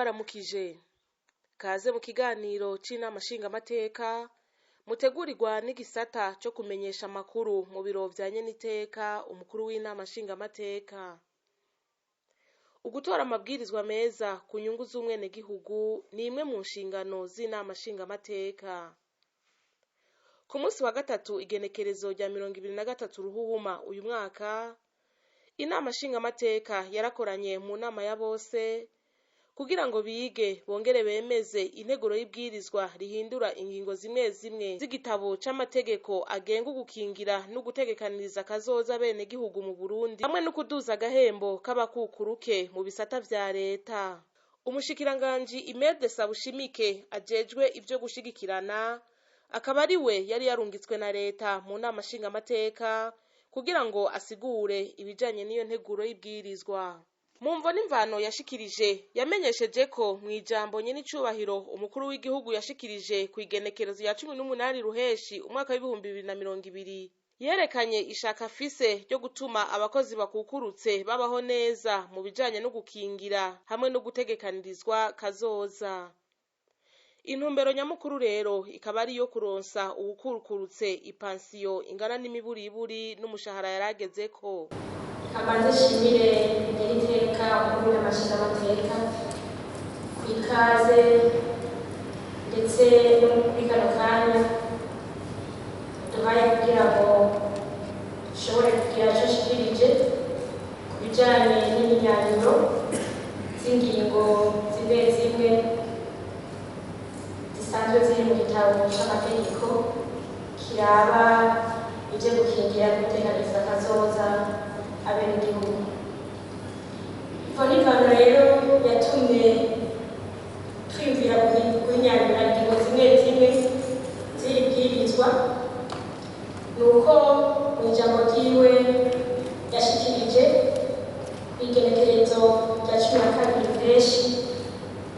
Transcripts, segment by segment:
Ndabaramukije. Kaze mu kiganiro c'inama nshingamateka mutegurirwa n'igisata co kumenyesha amakuru mu biro vya nyeniteka umukuru w'inama nshingamateka. Ugutora amabwirizwa meza ku nyungu z'umwenegihugu ni imwe mu nshingano z'inama nshingamateka. Ku munsi wa gatatu, igenekerezo rya 23 Ruhuhuma uyu mwaka, inama nshingamateka yarakoranye mu nama ya bose kugira ngo bige bongere bemeze integuro y'ibwirizwa rihindura ingingo zimwe zimwe z'igitabo c'amategeko agenga ugukingira no gutegekaniriza kazoza abenegihugu mu Burundi, hamwe no kuduza agahembo k'abakukuruke mu bisata vya leta. Umushikiranganji Imelde Sabushimike ajejwe ivyo gushigikirana akaba ari we yari yarungitswe na leta mu nama nshingamateka kugira ngo asigure ibijanye n'iyo nteguro y'ibwirizwa. Mu mvo n'imvano yashikirije, yamenyesheje ko mw'ijambo nyen'icubahiro umukuru w'igihugu yashikirije kw'igenekerezo ya 18 Ruheshi umwaka w'2020, yerekanye ishaka afise ryo gutuma abakozi bakukurutse babaho neza mu bijanye no gukingira hamwe no gutegekanirizwa kazoza. Intumbero nyamukuru rero ikaba ari iyo kuronsa uwukurukurutse ipansiyo ingana n'imiburiburi n'umushahara yaragezeko. Kabanze nshimire nyeniteka umukuru w'inama nshingamateka ku ikaze ndetse no kuri kano kanya duhaye kugira ngo dushobore kugira ico nshikirije ku bijanye n'imyanzuro z'ingingo zimwe zimwe zisanzwe ziri mu gitabo c'amategeko kiraba ivyo gukingira no guteganiza kazoza abenegihugu. Imvo n'imvano rero yatumye twiyumvira guhinyanyura ingingo zimwe zimwe z'iri bwirizwa ni uko mw'ijambo ryiwe yashikirije kw'igenekerezo rya 12 Ruheshi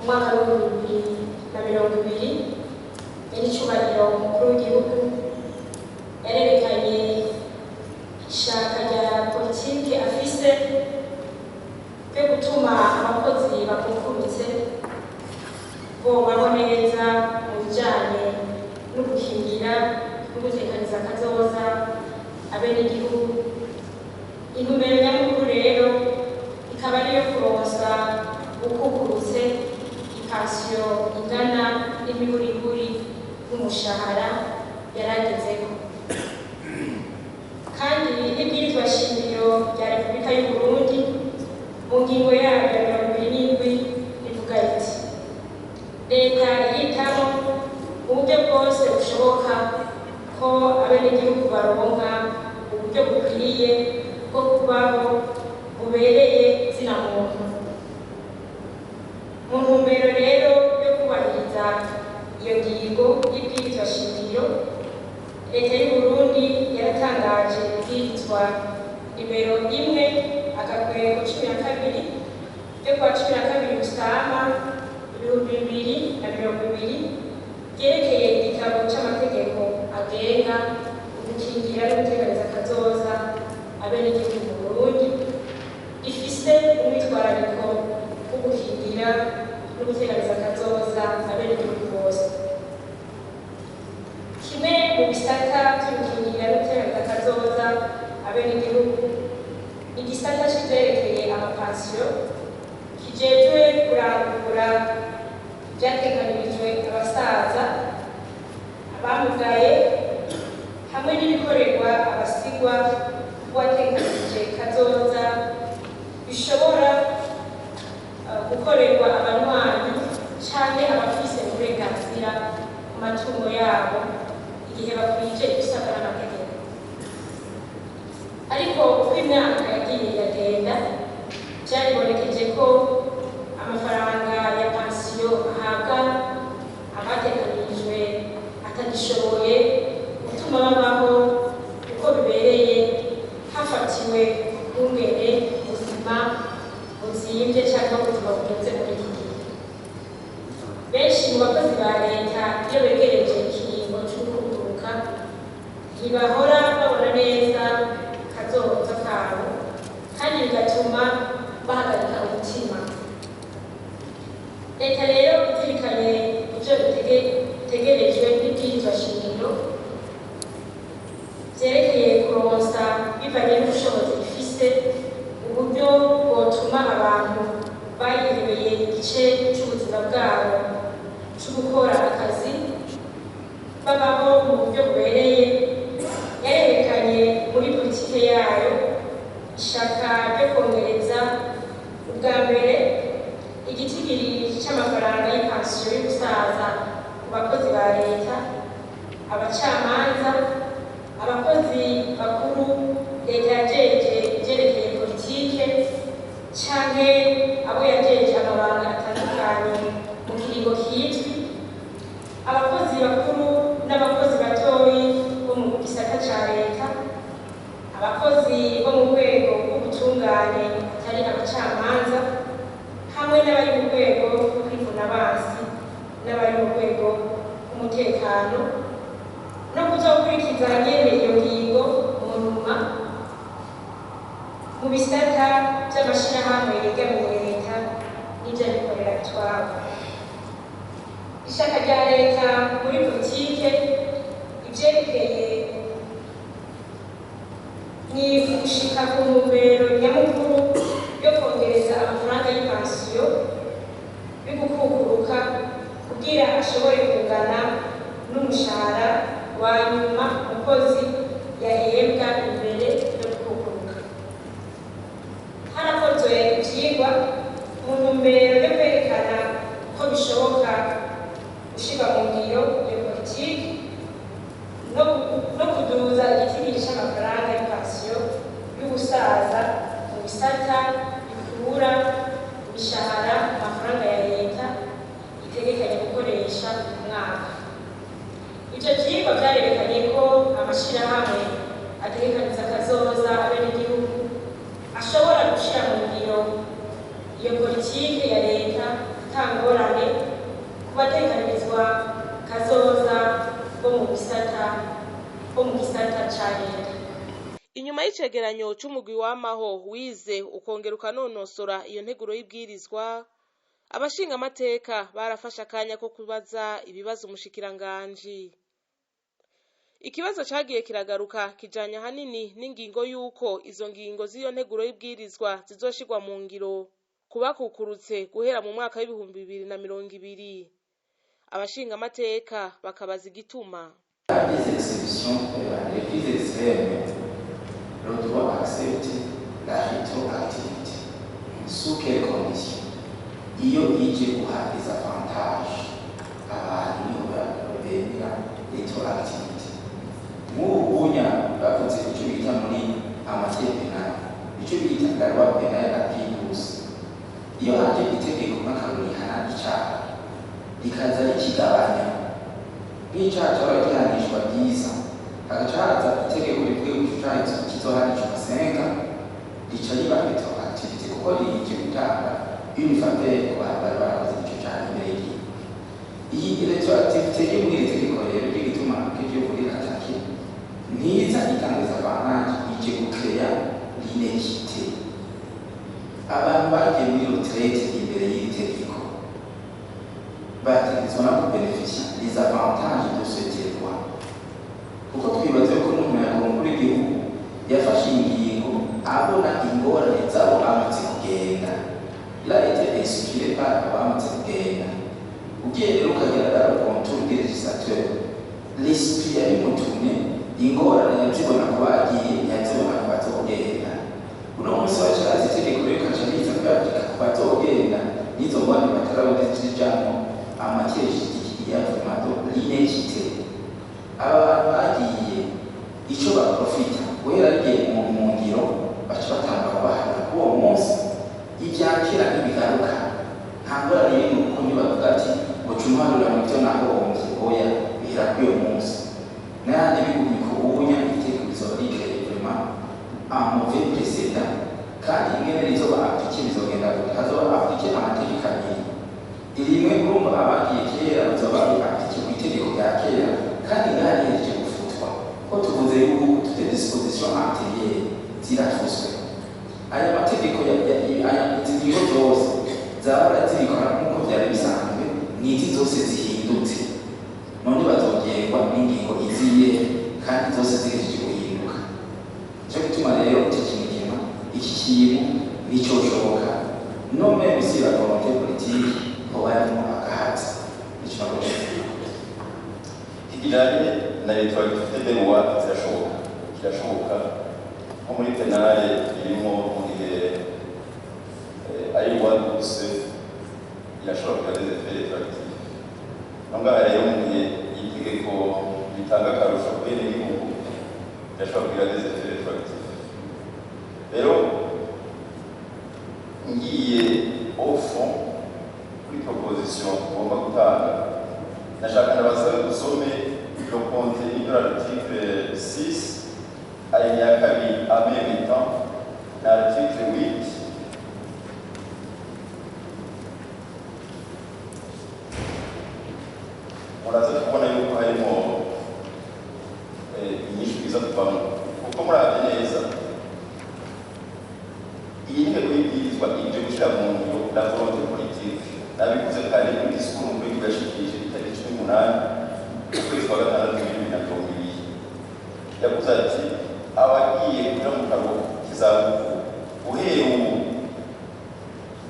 umwaka w'2020, nyen'icubahiro umukuru w'igihugu yarerekanye ishaka rya politike afise ryo gutuma abakozi bakukurutse bobaho neza mu bijanye no gukingira no gutekaniza kazoza abenegihugu. Intumbero nyamukuru rero ikaba ariyo kuronsa ukukurutse ipansiyo ingana n'imiburiburi n'umushahara yaragezeko. Kandi n'ibwirizwa shingiro rya Repubulika y'u Burundi mu ngingo yayo ya 27 rivuga riti: leta iritaho mu buryo bwose bushoboka ko abenegihugu baronka uburyo bukwiye bwo kubaho bubereye zina muntu. Mu ntumbero rero yo kubahiriza iyo ngingo y'ibwirizwa shingiro, leta y'u Burundi yaratangaje ibwirizwa nimero 1/12 ryo kuwa 12 Rusama 2020 ryerekeye igitabo c'amategeko agenga ugukingira no guteganiza kazoza abenegihugu mu Burundi, rifise umwitwarariko wo gukingira no guteganiza kazoza abenegihugu bose. Kimwe mu bisata vy'ugukingira no guteganiza kazoza abenegihugu, igisata c'ivyerekeye amapansiyo kijejwe kurangura ivyateganirijwe abasaza, abamugaye hamwe n'ibikorerwa abasigwa b'uwateganije kazoza bishobora gukorerwa abanywanyi canke abafise uburenganzira ku matungo yabo igihe bakwije ibisabwa n'amategeko. Ariko uko imyaka yagiye iragenda, vyaribonekeje ko amafaranga ya pansiyo ahabwa abateganirijwe atagishoboye gutuma babaho uko bibereye, hafatiwe ukungene ubuzima buzimvye canke ubuzima bugenze muri iki gihe. Benshi mu bakozi ba leta iyo begereje ikiringo c'ukuruhuka ntibahora babona neza kazoza kabo, kandi bigatuma bahagarika umutima. akazi babaho mu buryo bubereye, yarerekanye muri politike yayo ishaka ryo kongereza ubwa mbere igitigiri c'amafaranga y'ipansiyo y'ubusaza ku bakozi ba leta, abacamanza, abakozi bakuru leta yajeje ivyerekeye politike canke abo yajeje amabanga atandukanye mu kiringo kizwi, abakozi bakuru n'abakozi batoyi bo mu gisata ca leta, abakozi bo mu rwego rw'ubutungane atari abacamanza, hamwe n'abari mu rwego rw'ivunabasi n'abari mu rwego rw'umutekano, no kuzokurikiza nyene iyo ngingo mu nyuma mu bisata vy'amashirahamwe yegamiye leta n'ivy'abikorera utwabo. Ishaka rya leta muri politike ivyerekeye ni ugushika ku ntumbero nyamukuru yo kongereza amafaranga y'ipansiyo yo gukukuruka kugira ashobore kungana n'umushahara wa nyuma umukozi yahembwa imbere yo gukukuruka. Harakozwe ivyigwa mu ntumbero yo kwerekana ko bishoboka gushirwa mu ngiro iyo politiki no kuduza igitigiri c'amafaranga y'ipansiyo y'ubusaza mu bisata bikura imishahara amafaranga ya leta itegekanya gukoresha mu mwaka. Ivyo vyigwa vyarerekanye ko amashirahamwe ategekaniza akazoza abenegihugu ashobora gushira mu ngiro iyo politike ya leta ata ngorane ku batekanirizwa kazoza bo mu gisata ca leta. Inyuma y'icegeranyo c'umugwi w'amaho wize ukongera ukanonosora iyo nteguro y'ibwirizwa, abashingamateka barafashe akanya ko kubaza ibibazo umushikiranganji. Ikibazo cagiye kiragaruka kijanye ahanini n'ingingo y'uko izo ngingo z'iyo nteguro y'ibwirizwa zizoshirwa mu ngiro kubakukurutse guhera mu mwaka w'2020. Abashingamateka bakabaza igituma. Des exceptions, les plus extrêmes, le droit accepte la rétroactivité. Sous quelles conditions? Iyo ije guha des avantages abantu niho bemera rétroactivité. Nk'ubu unya bavuze icyo bita muri matière pénale, icyo bita la loi pénale la plus douce. Iyo haje itegeko nk'akarori rihana icaha rikaza rikigabanya, nk'icaha caba gihanishwa byiza, hagaca haza itegeko rivuga ko ico caha kizohanishwa 5, rica riba rétroactivité kuko rije gutanga une faveur ku bantu bari barakoze ico caha imbere y'igihe. Iyi rétroactivité yo muri iri tegeko rero ryo gituma kiryo kuri atake ntiza itangiza avantage, ije gucreya l'inéquité. Abantu bagiye muri retraite imbere y'iri tegeko bategerezwa no kubénéficia les avantages de cette loi, kuko twibaze ko n'umuntu yakora igihugu yafashe ingingo abona ingorane z'abo bamaze kugenda. Il a été inspiré par abo bamaze kugenda. Ugiye rero ukagera dans le contour du législateur, l'esprit yabimutumye ingorane yazibona ku bagiye, ntiyazibona ku bazogenda. Uno munsi wacu haza itegeko rero rikaca riza kuyappliqua ku bazogenda, n'izo ngorane batarabuzijamwo. En matière juridique, il y a vraiment de l'inéquité. Aba bantu bagiye ico baprofita guhera rigiye mu ngiro, baca batanga kubaharira kuri uwo munsi. Ibya kera ntibigaruka, nta ngorane iri kuko ntibavuga ati ngo ca umuharura mu vyo nahombye, oya, bihera kuri uyo munsi. N'ayandi bigumye ku bunya, itegeko rizoba ricréeye vraiment un mauvais précédent. Kandi ingene rizoba appliqué bizogenda gute? Hazoba appliqué amategeko abiri. Rimwe, urumva abagiye kera bazoba appliqué ku itegeko rya kera, kandi ngaha rihejeje gufutwa, ko tuvuze yuko toutes les dispositions antérieures zirafuswe. Aya mategeko aya izi ngingo zose zahora zibikora nk'uko byari bisanzwe, n'izi zose zihindutse. None bazogengwa n'ingingo iziye kandi zose zihejeje guhinduka? Nico gituma rero iki kintu kima iki kintu nicoshoboka, no même si la volonté politique hoba harimo agahatsi. Nico nakoresha. Ikijanye na rétroactivité des lois zirashoboka, kirashoboka nko muri pénale irimo, mu gihe ari loi douce irashobora kugira des effets rétroactifs. No ngaha rero, mu gihe itegeko ritanga akarusho ku benegihugu, irashobora kugira des effets rétroactifs. Rero ngiye au fond kuri proposition ngomba gutanga, nashaka ndabasabe dusome le contenu de l'article 6 alinéa kabiri en même temps na article 8. Muraza kubona yuko harimo inyishu iza kuvamo, kuko muravye neza iyi nteko y'ibwirizwa ije gushyira mu ngiro la volonté politique. Nabikoze kare muri discours umukuru w'igihugu yashikirije itariki 18 ukwezi kwa gatandatu 2020. Yavuze ati abagiye kuja mu karuhuko k'izabukuru guhera ubu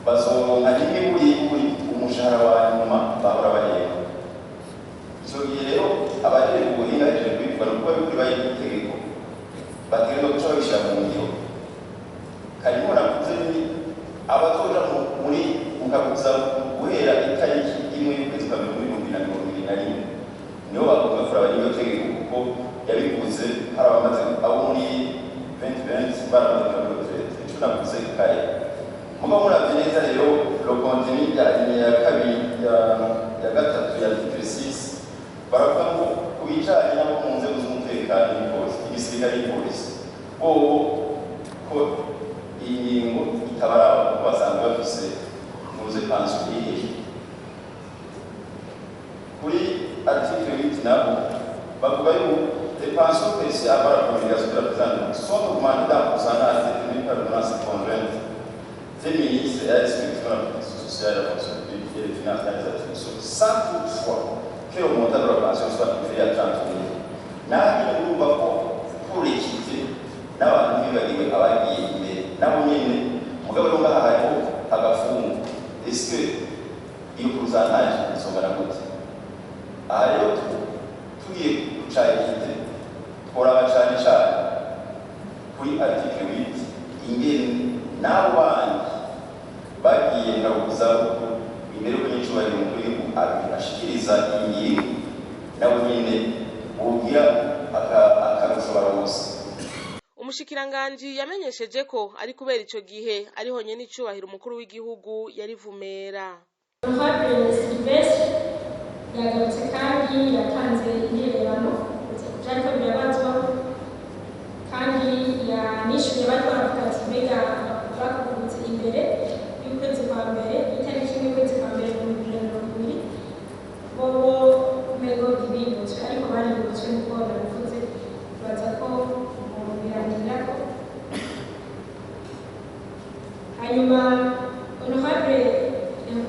bazoronka rimwe buri buri umushahara wa nyuma bahora bahembwa. Icyo gihe rero abajejwe ubuhinga bahejeje kubivuga, no kuba bikuri bayi itegeko bategerezwa guca babishyira mu ngiro. Harimo navuze ni abazoja muri mu karuhuko guhera itariki 1 y'ukwezi kwa mbere muri 2021 nibo bagomba kuraba n'iryo tegeko, kuko yabivuze hari abamaze abo muri 2020 baramaze kuja muri retraite. Ico navuze kare, mugabo muravye neza rero le contenu ya alinéa ya kabiri ya gatatu ya article 6, baravuga ngo ku bijanye n'abo mu nzego z'umutekano n'ipolisi, igisirikare n'ipolisi, bobo ko iyi ngingo itabaraba kuko basanzwe bafise muze pension iri hejuru. Kuri article 8 nabo bavuga yuko les pensions perçues avant la promulgation de la présente sont augmentées d'un pourcentage déterminé par l'ordonnance conjointe des ministres et à l'inspection de la protection sociale, la fonction publique et les finances dans les attributions, sans toutefois que le montant de la pension soit inférieur à 30 000. Naho nyine urumva ko pour l'équité n'abantu ntibibagiwe abagiye imbere nabo nyine. Mugabo rero ngaha hariho agafungu: est-ce que iyo pourcentage izongana gute? Aha rero tugiye guca équité, tworaba cane cane kuri article 8 ingene n'abo bandi bagiye mu imbere ko nyicubahiro umukuru w'igihugu ashikiriza ingingo, nabo nyine bogira akarusho baronse. Umushikiranganji yamenyesheje ko ari kubera ico gihe ariho nyene icubahiro umukuru w'igihugu yarivumera. Honorable Sylvestre yagarutse kandi yatanze intererano vyariko birabazwa, kandi yanishuye bariko baravuga ati mbega bakukutse imbere y'ukwezi kwa mbere, itariki 1 y'ukwezi kwa mbere 2020, bobo umengo ntibibutswe, ariko baributswe nkuko nabivuze, baza ko birangirako. Hanyuma Honorable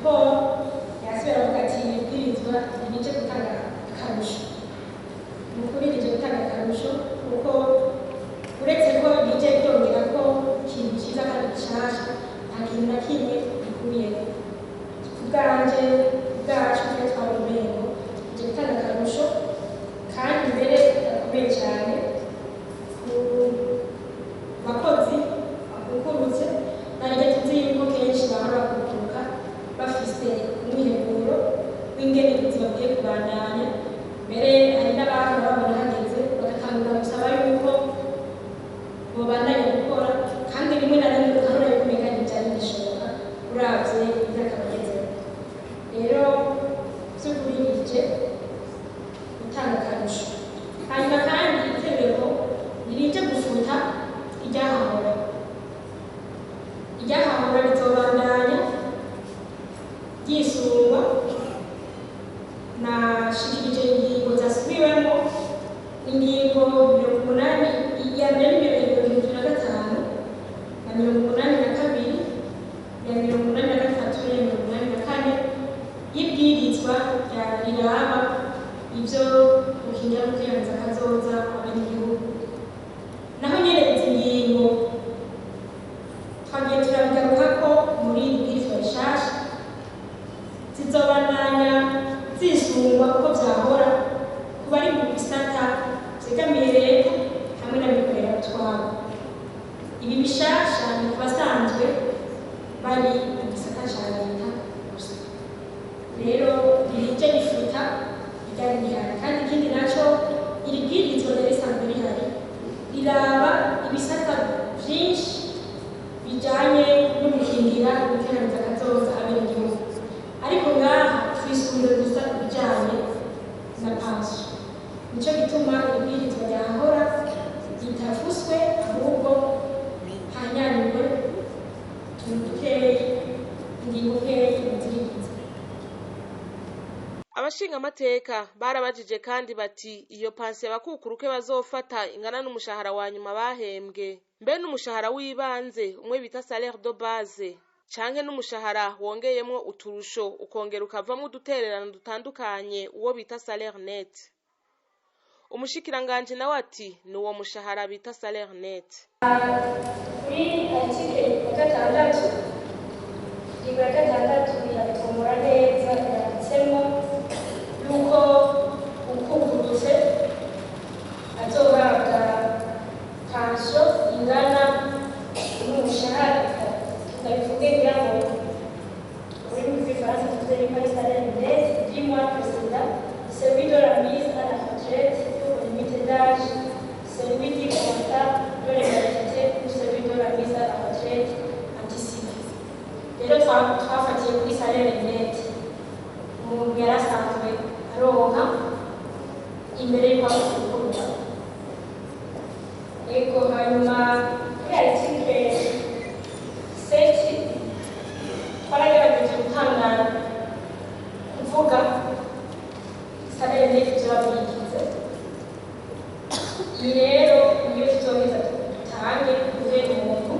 Paul yasubira avuga ati ibwirizwa rije gutanga akarusho. Ni ukuri rije gutanga akarusho, kuko uretse ko rije ryongera ko ikintu cyiza kandi gishasha, nta kintu na kimwe gikubiyeko. Ku bwanje, bwacu twe twabona umengo rije gutanga akarusho, kandi mbere gakomeye cyane ku bakozi bakukurutse. Naryo tuzi yuko kenshi bahora bakukuruka bafise umwiheburo w'ingene ubuzima bugiye kubandanya. Mbere hari n'abahora babona hageze bagatangura gusaba yuko bobandanya gukora, kandi rimwe na rimwe ukabona yuko umenga ntivyari bishoboka uravye imyaka bagezemo. Rero vy'ukuri rije gutanga akarusho. Hanyuma kandi itegeko ntirije gufuta iryahahora, iryahahora rizobandanya ryisungwa. Nashikirije ingingo zasubiwemo, ingingo 80 iya mbere ni 75 na 82, ya 83, ya 84 y'ibwirizwa riraba ivyo gukingira no kwiyamiriza akazoza abanyagihugu. Naho nyene izi ngingo twagiye turabigarukako muri iri bwirizwa rishasha, zizobandanya zisungwa uko vyahora ku bari Pansiyo nicyo gituma ibwirizwa ryahora ritavuzwe, ahubwo hanyanywe utuntu dukeyi, ingingo nkeyi muzirigize. Abashingamateka barabajije kandi bati iyo pansiyo abakukuruke bazofata ingana n'umushahara wa nyuma bahembwe, mbe n'umushahara w'ibanze umwe bita salaire de base, canke n'umushahara wongeyemwo uturusho ukongera ukavamwo udutererano dutandukanye, uwo bita salaire net? Umushikiranganji nawe ati ni uwo mushahara bita salaire net. Kuri article ya 6, ingingo ya 6 irabitomora neza, iranditsemo yuko ukukurutse azohabwa pansiyo ingana n'umushahara. Ndabivuge ngira ngo ururimi rw'igifaransa tuvuze yuko ari salaire net du mois précédent celui de la mise à la retraite pour limite d'âge, celui du constat de l'invalidité ou celui de la mise à la retraite anticipée. Rero twafatiye kuri salaire net umuntu yari asanzwe aronka imbere y'uko akurwa. Ego, hanyuma kuri article 7 twaragerageje gutanga kuvuga salaire net vyoba bigize. Iyi rero niyo tuzoheza dutange duhe umuntu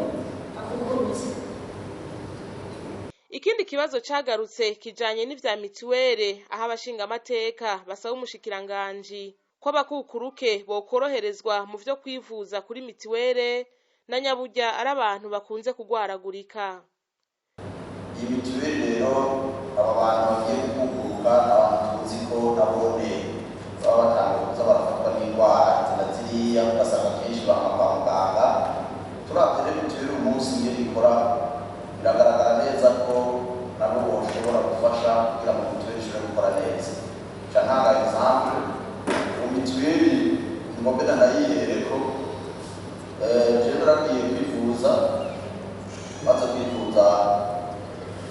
akukurutse. Ikindi kibazo cagarutse kijanye n'ivya mituwere, aho abashingamateka basaba umushikiranganji ko abakukuruke bokoroherezwa mu vyo kwivuza kuri mituwere, na nyaburya ari abantu bakunze kugwaragurika. Iyi mituweli rero, aba bantu bagiye gukukuruka, abantu tuzi ko nabone baba batangiye kuza barafatwa n'indwara izi na ziriya, ugasanga kenshi bama kwa muganga. Turavye rero mituweli umunsi ingene ikora, biragaragara neza ko nabo boshobora gufasha kugira ngo mituweli ishobore gukora neza. Nca ntanga exemple mu mituweli, ngombe nanayihereko. Jewe naragiye kwivuza, maze kwivuza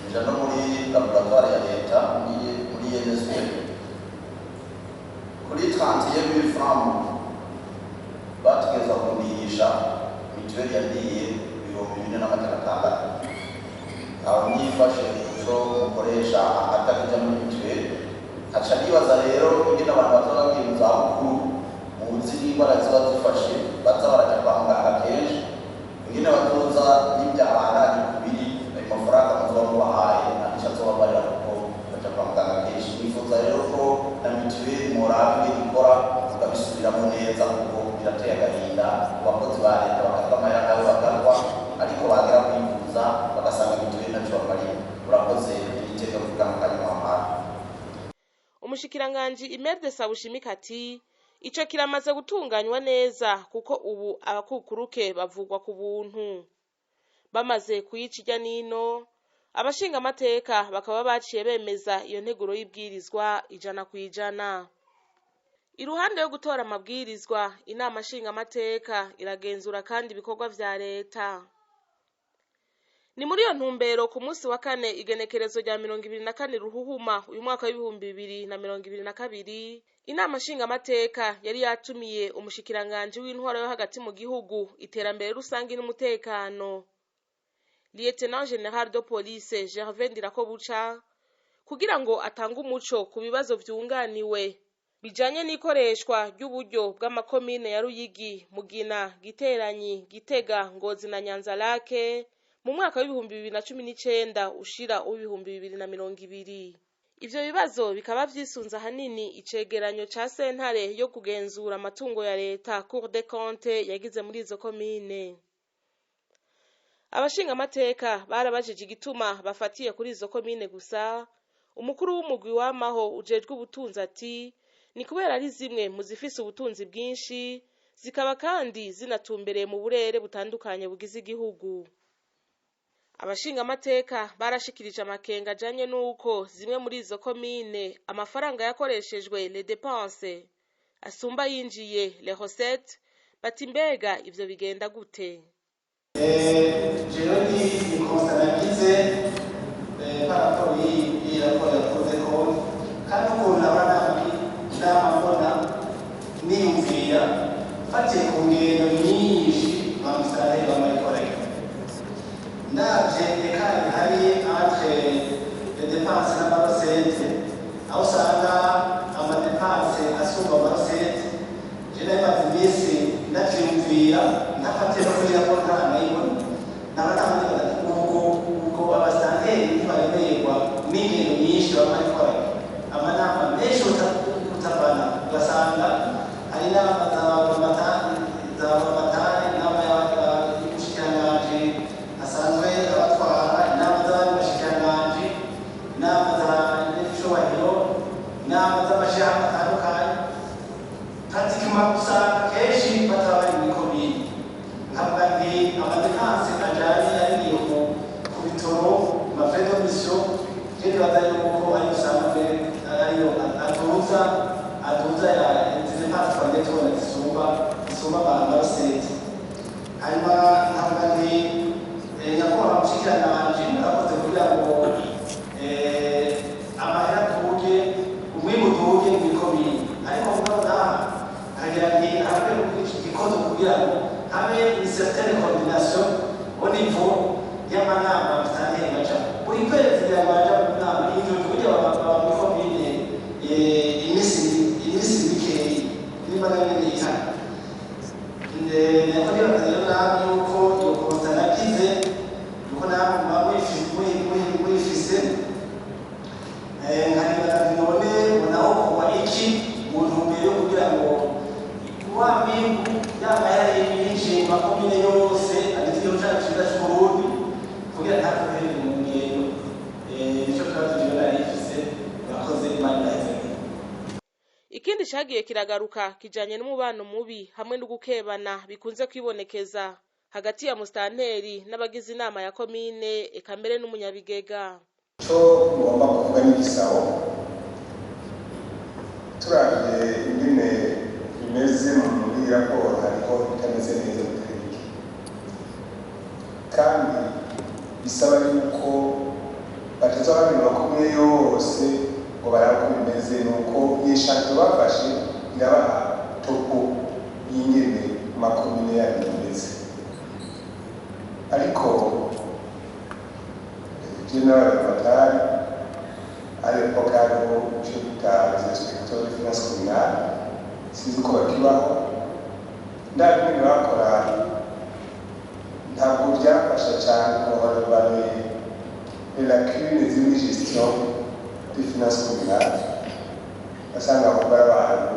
nja no muri laboratoire ya leta, muri INSP, kuri 31 000 francs bategerezwa kundihisha, mituweli yandiye 4600. Aho nifashe ico mukoresha atakija muri mituweli, nkaca nibaza rero ingene abantu bazoba bagiye mu zabukuru, muzi n'indwara ziba zifashe, baza baraja kwa muganga kenshi, ingene bazoza n'ivyabandanye kubiri ayo mafaranga muzoba mubahaye ntaco azobamarira, kuko baja kwa muganga kenshi. Nifuza rero ko na mituweli moraba ingene ikora, mukabisubiramo neza, kuko birateye agahinda ku bakozi ba leta bakarwa amahera nawe bakarwa, ariko bagera kwivuza bagasanga mituweli ntaco bamariye. Urakoze igitego kugana kanya wampaye. Umushikiranganji Imerde Sabushimike ati ico kiramaze gutunganywa neza, kuko ubu abakukuruke bavugwa ku buntu. Bamaze kuyica irya nino, abashingamateka bakaba baciye bemeza iyo nteguro y'ibwirizwa 100%. Iruhande yo gutora amabwirizwa, inama nshingamateka iragenzura kandi ibikorwa vya leta. Ni muri iyo ntumbero ku munsi wa kane, igenekerezo rya 24 Ruhuhuma uyu mwaka w'2022, inama nshingamateka yari yatumiye umushikiranganji w'intwaro yo hagati mu gihugu, iterambere rusangi n'umutekano, Lieutenant General de Police Gervais Ndirakobuca, kugira ngo atange umuco ku bibazo vyunganiwe bijanye n'ikoreshwa ry'uburyo bw'amakomine ya Ruyigi, Mugina, Giteranyi, Gitega, Ngozi na Nyanzarake mu mwaka w'2019 ushira uw'2020. Ivyo bibazo bikaba vyisunze ahanini icegeranyo ca sentare yo kugenzura amatungo ya leta, Cour des comptes, yagize muri izo komine. Abashingamateka barabajije igituma bafatiye kuri izo komine gusa. Umukuru w'umugwi wamaho ujejwe ubutunzi ati ni kubera ari zimwe mu zifise ubutunzi bwinshi, zikaba kandi zinatumbereye mu burere butandukanye bugize igihugu. Abashingamateka barashikirije amakenga ajanye n'uko zimwe muri izo komine amafaranga yakoreshejwe, les dépenses, asumba yinjiye, les recettes, bati mbega ivyo bigenda gute? Jewe ni constat nagize par rapport y'iyi raporo yakoze ko kandi ukuntu abana muri Nama mbona niyumvira mfatiye ku ngendo nyinshi ba musitanteri bamayikorera, ndavye écart ihari entre les dépenses n'ama recettes, aho usanga ama dépenses asumba ama recettes. Je nari maze iminsi ndavyiyumvira, ntafatiye no kuri raporo ntaranayibona, naba ntabona ubwo abasitanteri ntibaremererwa n'ingendo nyinshi baba bariko, amanama menshi utavana, ugasanga hari inama za buramatari, inama y'umushikiranganji asanzwe abatwara, inama z'abandi bashikiranganji, inama za nyiricubahiro, inama z'amashirahamwe atandukanye. Pratiquement usanga kenshi bataba bari muri komine. Nkavuga nti ama dépenses ajanye ariyo ku bitoro, ama frais de mission, je nibaza yuko ari usanga mbere ariyo aduza ya izi dépenses twagiye tubona zisumba ama recettes. Hanyuma nkavuga nti nyakubahwa mushikiranganji, murakoze kugira ngo amahera aduge, umwimbu uduge muri komine, ariko mugabo naha nkagira nti harakwiye igikozwe kugira ngo habe une certaine coordination au niveau y'amanama musitanteri bajamo buri kwezi, kugira ngo baja mu nama ivyo kugira baba muri komine iminsi mikeyi nimba nayo nyene ihari. Nako nibaza rero namwe yuko iyo constat nagize, yuko namwe muba muyifise. Nkanibaza nti none munaho kuba iki mu ntumbero yo kugira ngo wa mwimbu, ya mahera yinjiye mu makomine yose agize igihugu cacu ciza c'Uburundi, kugira ntatuherere mu ngendo? Nico kibazo jewe nari mfise. Murakoze, Imana ibahezagire. Ikindi cagiye kiragaruka kijanye n'umubano mubi hamwe no gukebana bikunze kwibonekeza hagati ya musitanteri n'abagize inama ya komine, eka mbere n'umunyabigega. Icyo ngomba kuvuga ni igisabo. Turavye ingene bimeze muri raporo, hariho ibitameze neza bitari bike, kandi bisaba yuko bataza babiri makomine yose ngo barabe uko bimeze. Nuko iyi bafashe irabaha topo y'ingene makomine yayo bimeze, ariko general Matari, à l'époque hariho icyo bita les inspecteurs de finance communale, sinzi ko bakibaho. Ndabi ibintu bakora ntabwo byafasha cyane kuharura les lacunes z'muri gestion de finance communale. Basanga ahubwo ari abantu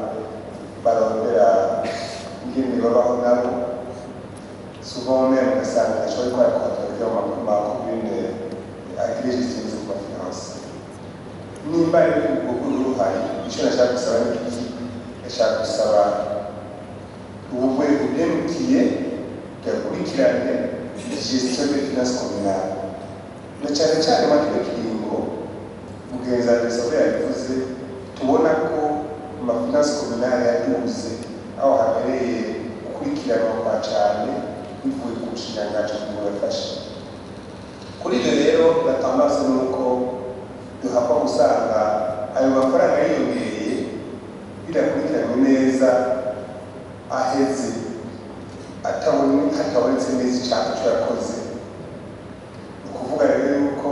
barondera ingene babaho nabo, souvent même ugasanga ntacyo bariko barakontorora mu makomune agire gestion zo ku finance. Nimba rero ubwo rwego ruhari, icyo nashaka gusaba ni iki? Ndashaka gusaba ubu rwego bwemutiye bwakurikirane gestion de finance communale, na cyane cyane muri kino kiringo mugenzi wanjye Sabure yabivuze, tubona ko ama finance communale yaduze, aho habereye gukurikiranwa kwa cyane bivuye ku bushikiranganji kugira bafashe kuri ibyo. Rero la tendance ni uko duhakwa gusanga ayo mafaranga yiyongereye bidakurikiranwe neza, aheze hatabonetse neza icyaha cyo yakoze. Ni ukuvuga rero yuko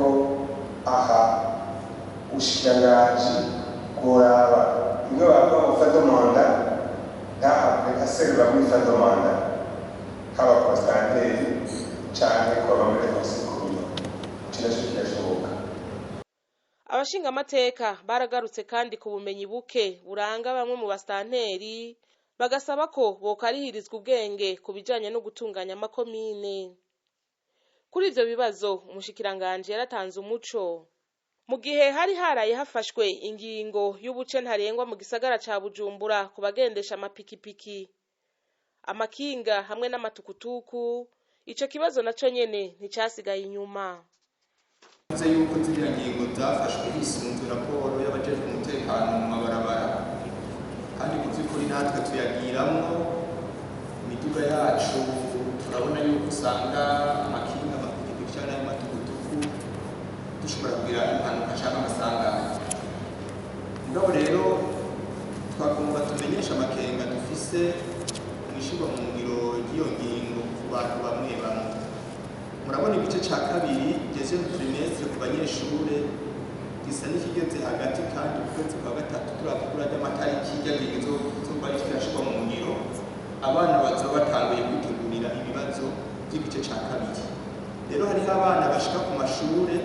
aha ubushikiranganji bworaba bimwe bavuga ngo fin de mandat, ntahave aserura muri fin de mandat, haba ku basitanteri canke ku baba muri conseil communal. Ico naco kirashoboka. Abashingamateka baragarutse kandi ku bumenyi buke buranga bamwe mu basitanteri, bagasaba ko bokarihirizwa ubwenge ku bijanye no gutunganya amakomine. Kuri ivyo bibazo umushikiranganji yaratanze umuco. Mu gihe hari haraye hafashwe ingingo y'ubuce ntarengwa mu gisagara ca Bujumbura ku bagendesha amapikipiki, amakinga hamwe n'amatukutuku, ico kibazo naco nyene nticasigaye inyuma. Bivuze yuko ziriya ngingo zafashwe hisunzwe raporo y'abajejwe umutekano mu mabarabara, kandi mu by'ukuri natwe tuyagiramwo imiduga yacu. Turabona yuko usanga amakinga, amapikipiki cyangwa n'amatukutuku dushobora kugira impanuka cyangwa amasanganya. Mugabo rero Twagomba tumenyesha amakenga dufise mw'ishirwa mu ngiro ry'iyo ngingo ku bantu bamwe bamwe. Murabona igice ca kabiri, deuxième trimestre, ku banyeshure gisa n'ikigeze hagati, kandi ukwezi kwa gatatu turakura ry'amatariki y'ingingo izoba iriko irashirwa mu ngiro, abana bazoba batanguye kwitegurira ibibazo by'igice ca kabiri. Rero hariho abana bashika ku mashure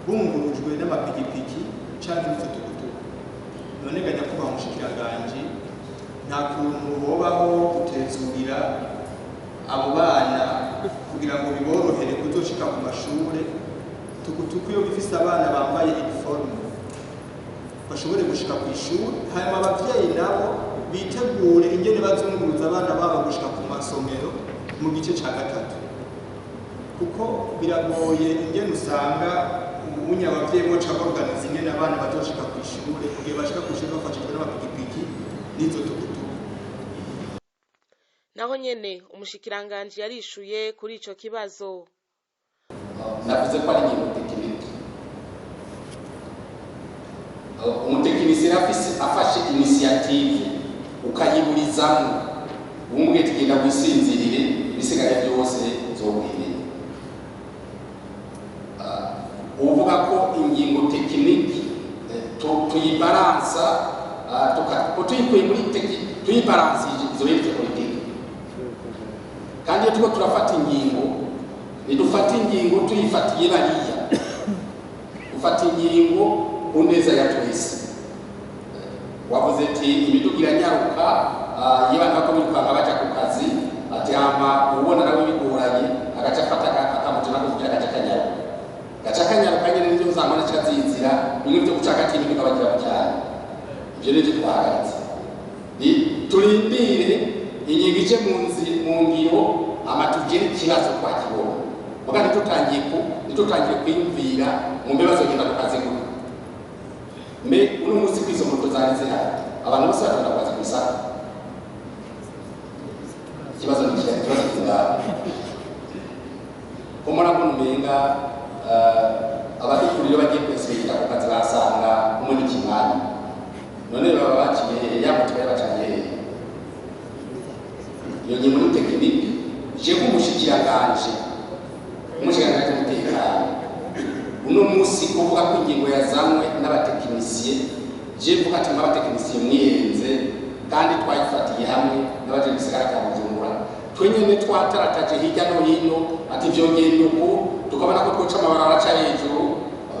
bungurujwe n'amapikipiki canke n'ututukutuku. None ga nyakubahwa mushikiranganji, nta kuntu hobaho gutezurira abo bana kugira ngo biborohere kuzoshika ku mashure? Tukutuku iyo bifise abana bambaye uniforme bashobore gushika ku ishuri, hanyuma abavyeyi nabo bitegure ingene bazunguruza abana babo gushika ku masomero mu gice ca gatatu, kuko biragoye ingene usanga ubunya abavyeyi boca borganiza ingene abana bazoshika ku ishure kugira bashika ku ishure bafashijwe n'amapikipiki n'izo tukutuku. Naho nyene umushikiranganji yarishuye kuri ico kibazo. Navuze ko ari ingingo technique. Umutekinisiye afise afashe initiative ukayiburizamo, umubwiye ati genda wisinzirire, ibisigaye byose uzokwimenya. Uvuga ko ingingo technique tuyibaransa, tuyikuye muri tuyibaransije izo yerekeye politike. Kandi iyo turiko turafata ingingo, ntidufata ingingo tuyifatiye bariya, dufata ingingo ku neza ya twese. Wavuze ati imiduga iranyaruka, iyo abantu bako birukanga baja ku kazi, ati hama ubona nawe bigoranye agaca afata akamoto nako kugira agaca akanyaruka, gaca akanyaruka nyene, nivyo uzabona aca azinzira bimwe vyo guca hagati y'imiduga bagira mu cyaro. Ivyo nivyo twahagaritse. Turindire ingingo ije mu ngiro, hama tugire ikibazo twakibona. Muga ntitutangiye kwiyumvira mu mbe bazogenda ku kazi gute. Mbe uno munsi kw'izo moto zari zihari, abantu bose batonda ku kazi kw'isaha? Ikibazo ni ikihe? Ikibazo kiri ko murabona umenga abadukurira bagiye kwesibira ku kazi basanga umwe n'ikimwanya. None baba baciye hehe? Ya moto bari bacanye hehe? Iyo ngingo ni technique. Je nk'umushikiranganji, umushikiranganji w'umutekano, uno munsi kuvuga ko ingingo yazanywe n'abatekinisiye, je mvuga ati mw'abatekinisiye mwihenze, kandi twayifatiye hamwe n'abaje mu gisagara ca Bujumbura. Twe nyene twatarataje hirya no hino ati vyogenda uku, tukabona ko twoca amabarabara aca hejuru.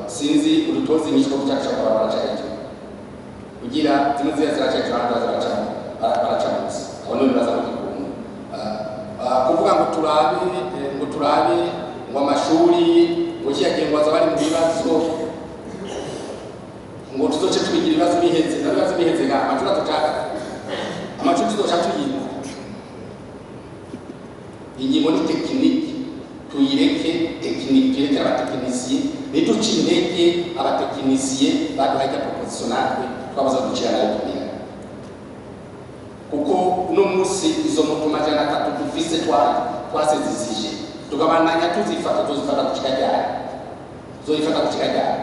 Sinzi udutozi nyinshi ko guca amabarabara aca hejuru, kugira zimwe ziya ziraca hejuru, ahandi baraca munsi. Abo nibo bibaza ko gikunda kuvuga ngo turabe, ngo turabe ngo amashuri ngo kiyagiye ngo baza bari mu bibazo, ngo tuzoce tubigira ibibazo biheze na bibazo biheze nga amashuri atucaka amashuri tuzoca tuyiga. Ingingo ni technique, tuyireke technique, tuyireke abatekinisiye, ntiduce intege abatekinisiye baduhaye ijya proposition, natwe twabuze ducira nayo tumira, kuko uno munsi izo moto 300 dufise twasezisije, tukabandanya tuzifata, tuzifata gushika ryari? Tuzoyifata gushika ryari?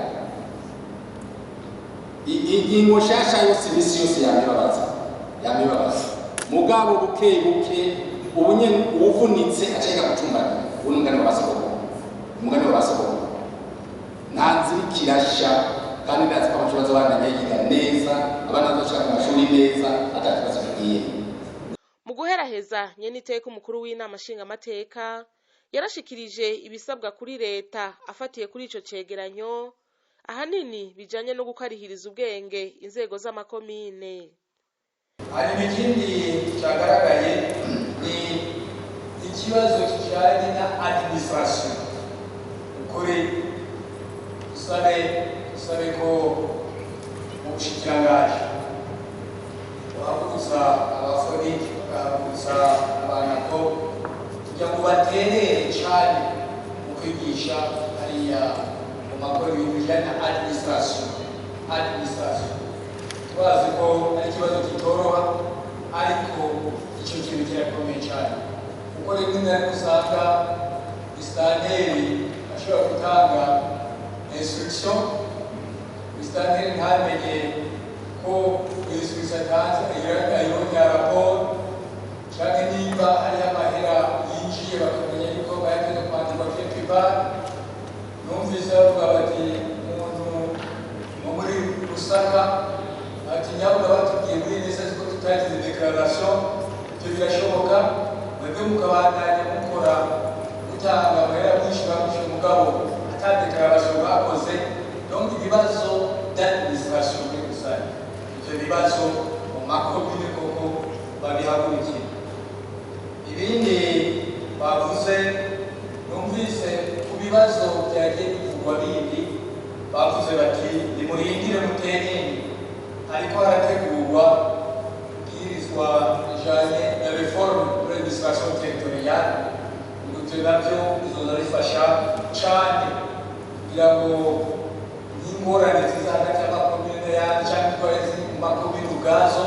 Ingingo nshasha yose imisi yose yamibabaza, yamibabaza, mugabo buke buke ubunye uwuvunitse aca gucumbagira. Ubu ni umugani wa basogokuru, umugani wa basogokuru. Nta nzira ikirasha, kandi ndazi ko amashuri azobandanya yiga neza, abana bazoshika ku mashuri neza ata kibazo kigiye. Mu guheraheza, nyeniteka umukuru w'inama nshingamateka yarashikirije ibisabwa kuri leta afatiye kuri ico cegeranyo, ahanini bijanye no gukarihiriza ubwenge inzego z'amakomine. Hanyuma ikindi cyagaragaye ni ikibazo kijyanye na administration. Ukuri dusabe ko mu bushikiranganji buhagurutsa abafonike, bagahagurutsa abanako, kugira ngo baterere cyane mu kwigisha hariya mu makoro ibintu bijyanye na administration. Administration turazi ko ari ikibazo kitoroha, ariko icyo kintu kirakomeye cyane, kuko rimwe na rimwe usanga musitanteri ashobora gutanga instruction, musitanteri ntamenye ko Instruction atanze ayironkera raporo, canke nimba hariho amahera yinjiye, bakamenya yuko bayageze kwandikwa quelque part. Numvise bavuga bati umuntu wo muri Rusaka ati: "Nyabuna, batubwiye muri INSS ko tutagize déclaration." Ibyo birashoboka, mwebwe mukabandanya mukora, mutanga amahera, mwishyura, mwishyura, mugabo ata déclaration bakoze. Donc ibibazo d'administration muri rusange, ivyo bibazo mu makomine koko babihagurukire. Ibindi bavuze, numvise ku bibazo byagiye bivugwa bindi, bavuze bati: "Nimurindire mutenyenye, ariko harategurwa ibwirizwa rijanye na réforme de l'administration territoriale." Ngo ivyo navyo bizoza bifasha cane kugira ngo n'ingorane ziza hagati y'amakomine n'ayandi, canke ingorane ziri mu makomine ubwazo,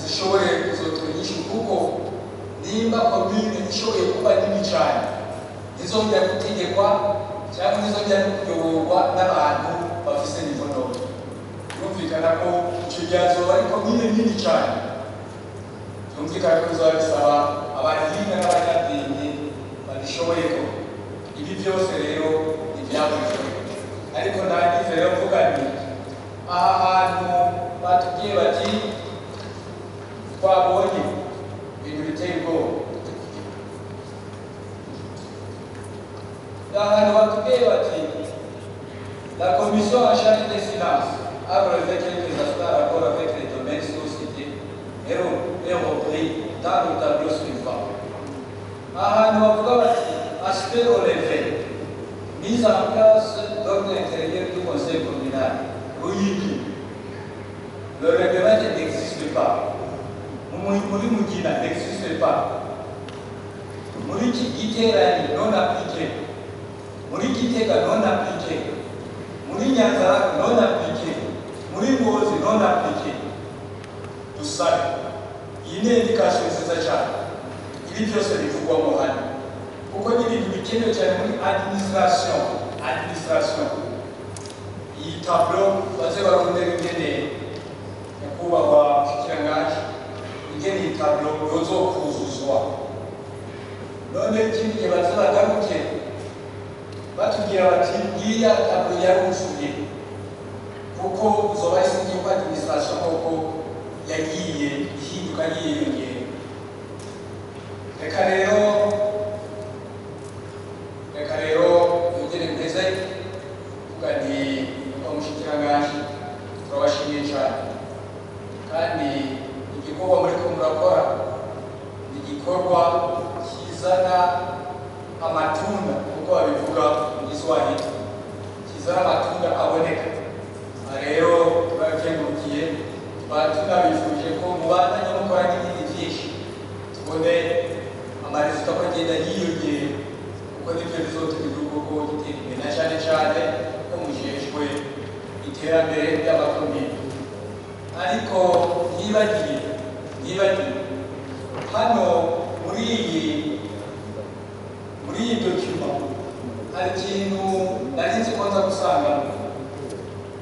zishobore kuzotora inyishu, kuko nimba komine ishoboye kuba nini cane, ntizongera gutegekwa cyangwa ntizongera no kuyoborwa n'abantu bafise niveau ntoya. Birumvikana ko ico gihe azoba ari komine nini cane, byumvikana ko bizoba bisaba abahinga n'abanyabwenge babishoboye. Ko ibi byose rero ntibyavuzwe, ariko ndangize rero mvuga nti aha hantu batubwiye bati twabonye ibintu biteye ubwoba. Ahantu batubwiye bati: "La commission en charge des finances a relevé quelques aspects en rapport avec les domaines sous-cités et repris dans le tableau suivant." Ahantu bavuga bati: "Aspect relevé, mise en place d'ordre intérieur du conseil communal, Ruyigi, le règlement n'existe pas. Muri Mugina n'existe pas. Muri Giteranyi non appliqué. Muri Gitega non appliqué. Muri Nyanzarake non appliqué. Muri Ngozi non appliqué." Dusabe, iyi ni indication nziza cyane. Ibi byose bivugwamo hano, kuko ni ibintu bikenewe cyane muri administration. Iyi tableau baze barondera ingene, nyakubahwa mushikiranganji, ingene iyi tableau yozokuzuzwa. None ikindi gihe baze bagaruke batubwira bati: "Ngiya tableau yaruzuye," kuko izoba isingiye ko administration koko yagiye ihinduka, yiyongera. Reka rero yongere mpeze mvuga nti: nyakubahwa mushikiranganji, turabashimiye cyane, kandi igikorwa muriko murakora ni igikorwa kizana amatunda, kuko babivuga mu Giswahili, kizana amatunda aboneka. Aha rero turakengurukiye, tukaba tunabifuje ko mubandanye mukora n'ibindi byinshi, tubone ama résultats ko agenda yiyongera, kuko nibyo bizotuma igihugu ko gitera imbere, na cyane cyane ko mujejwe iterambere ry'amakomine. Ariko ntibagiye hano muri iyi document hari ikintu nari nzi ko nza gusangamo,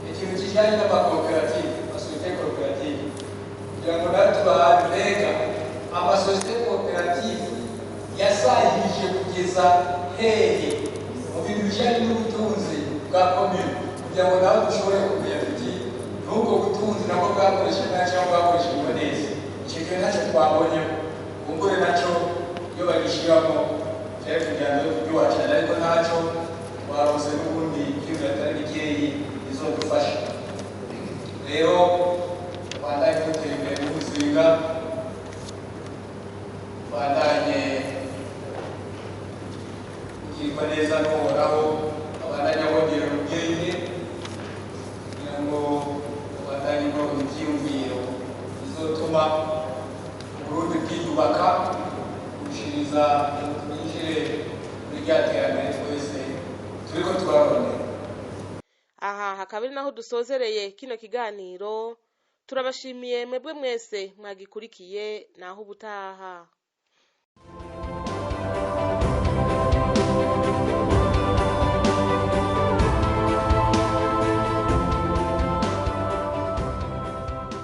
ikintu kijyanye n'amakoperative, amasosiyete koperative, kugira ngo nawe tubahaye. Mbega amasosiyete koperative yasahirije kugeza hehe mu bintu bijyanye n'ubutunzi bwa komine, kugira ngo nawe dushobore kumenya tuti n'ubwo butunzi nabwo bwakoreshejwe nabi cyangwa bwakoreshejwe neza? Icyo kintu ntacyo twabonyemo. Kumbure nacyo iyo bagishyiramo byari kugira ngo kuryoha cyane, ariko ntacyo twaronse. N'ubundi ibyumviro atari bikeyi bizodufasha. Rero bandanye dutera imbere mu buzinga, bandanye kugirwa neza n'Uhoraho, abandanye abongera ubwenge kugira ngo abandanye muronka ivyiyumviro bizotuma Uburundi bwiyubaka kurushiriza, ngo twinjire muri rya terambere twese turiko turarondera. Aha hakaba ari naho dusozereye kino kiganiro. Turabashimiye mwebwe mwese mwagikurikiye. Naho ubutaha.